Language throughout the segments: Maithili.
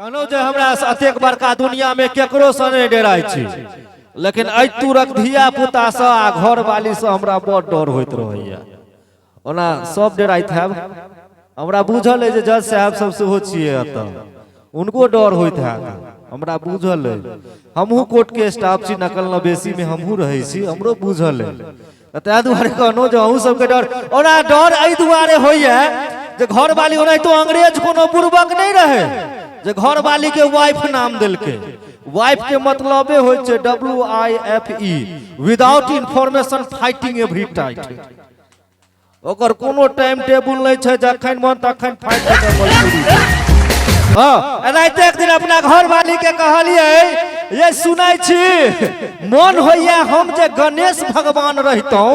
कहलहुँ जे हमरा एतेक बड़का दुनियामे केकरोसँ नहि डराइ छी, लेकिन एहि तुरक धिया पुतासँ आ घरवालीसँ हमरा बड़ डर होइत रहैया। ओना सब डराइत हैब, हमरा बुझल अइ जे जज साहेब सब सेहो छियै एतऽ, हुनको डर होइत हैत, हमरा बुझल अइ। हमहूँ कोर्टके स्टाफ छी, नकल नवेशीमे हमहूँ रहै छी, हमरो बुझल अइ। तऽ ताहि दुआरे कहलहुँ जे अहूँ सबके डर। ओना डर एहि दुआरे होइए जे घरवाली, ओनाहितो अंग्रेज कोनो बुड़बक नहि रहै जे घरवालीके वाइफ नाम देलकै। वाइफ के मतलबे होइ छै W I F E, without information fighting every tight. ओकर कोनो टाइम टेबुल नहि छै, जखन मन तखन फाइट कऽ मजबूरी। हँ, एनाहिते एक दिन अपना घरवाली के कहलियै, ये सुनै छी, मन होइया हम जे गणेश भगवान रहितहुँ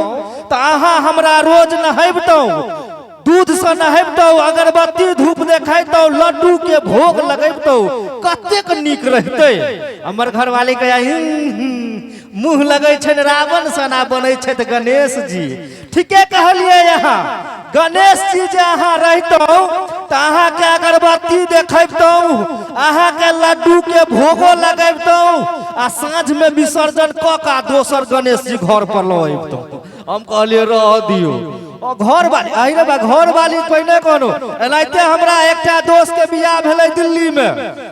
तऽ अहाँ हमरा रोज नहैबतहुँ, दूधसँ नहैबतहुँ, अगरबत्ती धूप देखैतहुँ, लड्डू के भोग लगैबतहुँ, कतेक नीक रहितै। हमर घरवाली कहैया, मुँह लगै छनि रावण सना बनै छथि गणेश जी। ठीके कहलियै अहाँ, गणेश जी जे अहाँ रहितहुँ तऽ अहाँके अगरबत्ती देखबितहुँ, अहाँके लड्डू के भोगो लगबितहुँ आ साँझमे विसर्जन कऽ कऽ दोसर गणेश जी घर पर लऽ अबितहुँ। हम कहलियै रह दियौ। ओ घरवाली, अहि रे बा, घरवाली पहिने कहलहुँ। एनाहिते हमरा एकटा दोस्त के बियाह भेलै दिल्ली मे।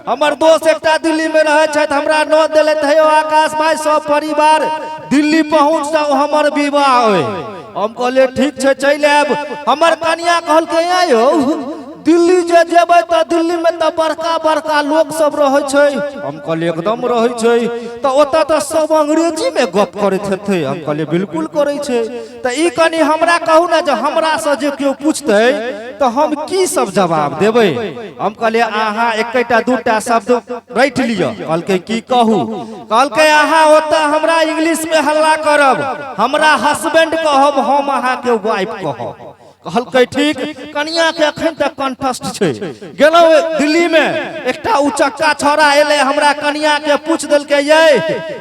हमर दोस्त एकटा दिल्ली मे रहै छथि, हमरा नोत देलथि, हे यौ आकाश भाई सब परिवार दिल्ली पहुँच जाउ, हमर विवाह अइ। हम कहलियै ठीक छै, चलि आयब। हमर कनिया कहलकै, ऐं यौ दिल्ली जे जेबै तऽ दिल्ली मे तऽ बड़का बड़का लोक सब रहै छै। हम कहलियै एकदम रहै छै। तऽ ओतऽ तऽ सब अंग्रेजी मे गप करैत हेतै। हम कहलियै बिल्कुल करै छै। तऽ ई कनि हमरा कहू ने जे हमरासँ जे केओ पूछतै तऽ हम की सब जवाब देबै। हम कहलियै अहाँ एकेटा दूटा शब्द रटि लिअ। कहलकै की कहू? कहलकै अहाँ ओतऽ हमरा इंग्लिश मे हल्ला करब, हमरा हस्बैंड कहब, हम अहाँके वाइफ कहब। कहलकै ठीक। कनिया के अखन तक कंठस्थ छै। गेलहुँ दिल्ली मे, एकटा उचक्का छौड़ा एलै, हमरा कनिया के पूछ देलकै, ये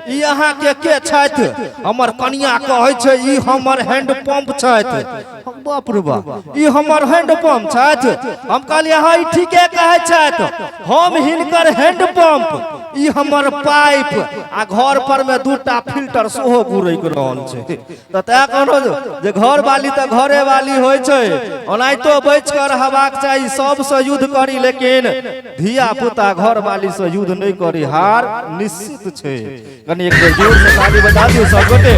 ई अहाँ के के छथि? हमर कनिया कहै छै ई हमर हैंड पंप छथि। बाप रे बाप, ई हमर हैंड पंप छथि? हम कहलियै हँ, ई ठीके कहै छथि, हम हिनकर हैंड पंप, ई हमर पाइप आ घर पर में दूटा फिल्टर सेहो गुरैक रहल छै। तऽ तैं कहलहुँ जे घर वाली तऽ घरे वाली होइ छै, ओनाहितो बचि कऽ रहबाक चाही। सबसँ युद्ध करी लेकिन धिया पुता घर वाली से युद्ध नहि करी, हार निश्चित छै। कनि एक बेर जोर से ताली बजा दियौ सब गोटे।